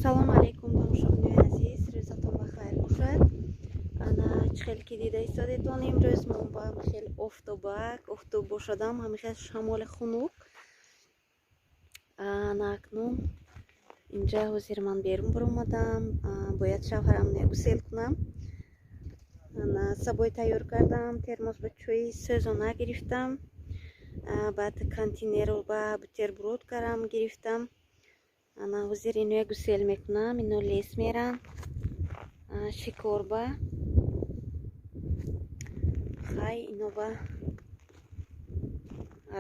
Салому алайкум, тамошобинои азиз, рӯзатон ба хайр бошад. Ана чӣ хел ки дида истодетон, имрӯз мо ба хел офтобак, офтоб бошадам, ҳамин хел шамоли хунук. Ана акнун инҷа ҳозир ман берун баромадам, бояд шавҳарам гусел кунам. Ана сабой тайёр кардам, термос ба чои сӯзона гирифтам, баъд контейнерро ба бутерброд карам гирифтам. Ана ҳозир иноя гусел мекунам, ино лес меран шикорба. Хай ино ба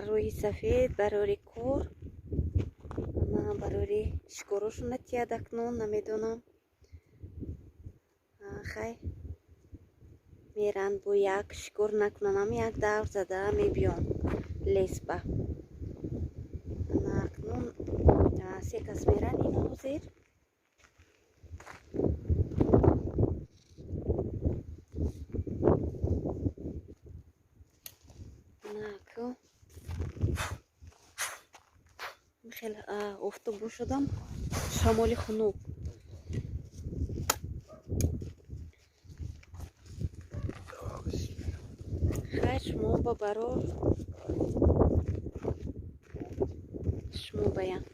рӯҳи сафед барори кор, ана барори шикорошона тияд акнун намедонам. Хай меранд, бо як шикор накунанам, як давр зада мебиён лесба. Ана акнун се кас меран ино ҳозир. Ана хел офтоб бошадам, шамоли хунук. Хайр, шумо ба барор, шумо баян.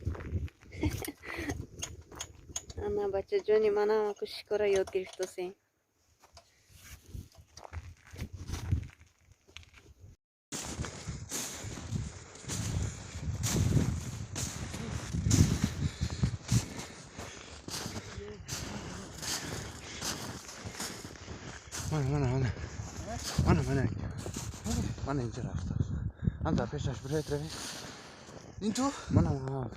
Ана бачаҷони манам аку шикора ёд гирифтосем. Мана, мана, мана. Мана, мана. Мана инҷа рафта. Ҳам дар пешаш буред равед. Ин ту? Мана, мана, мана.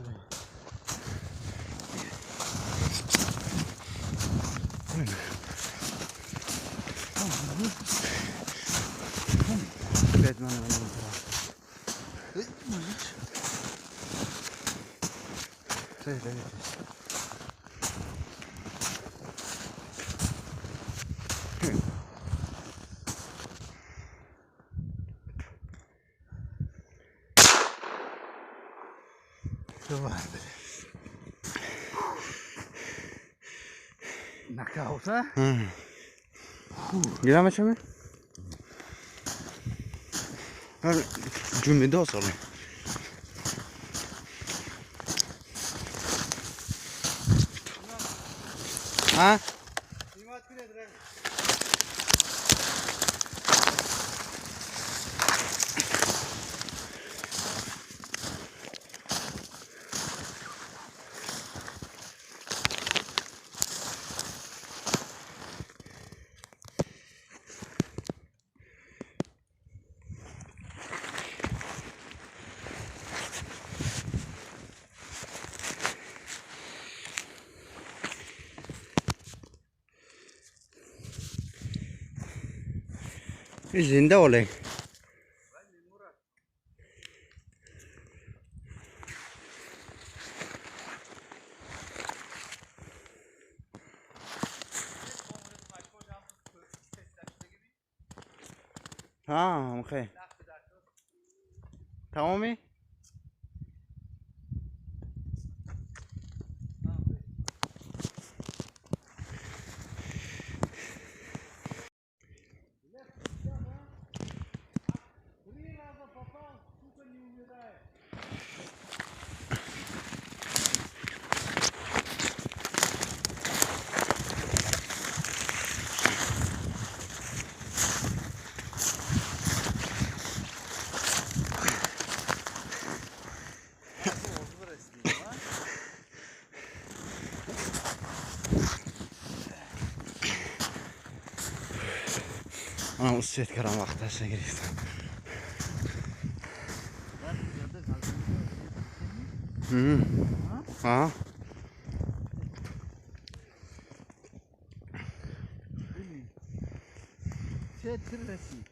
Бед, мана, мана инҷа рафта. Равед, равед. Нокаут, а? Гирам чаме? Ҷумида соле. А? Зинда оле. Ҳа, хе. Тамоми? Манам успеть кардам, вақташа гирифтам. А? Чه тир расид?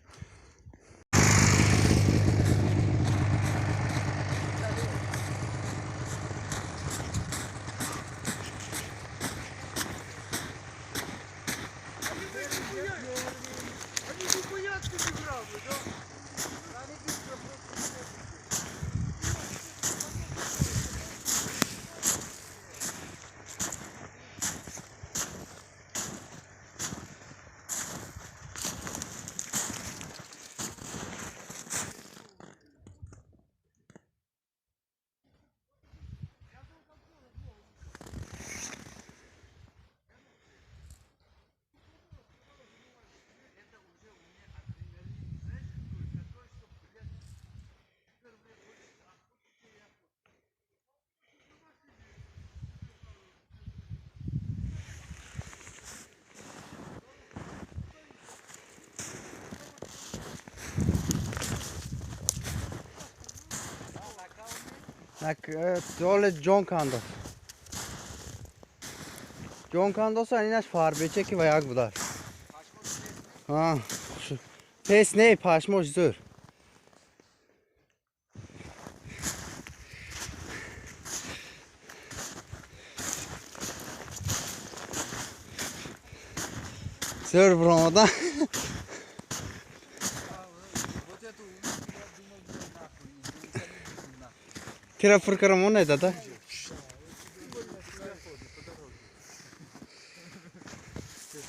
Так, оле ҷон кандос. Ҷон кандоса, инаш фарбече ки ва як будааст. Пес не, пашмош зӯр. Зӯр биромада. Тира пур кара монай, дада.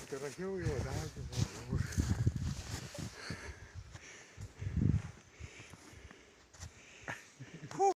Фотографирую его, да?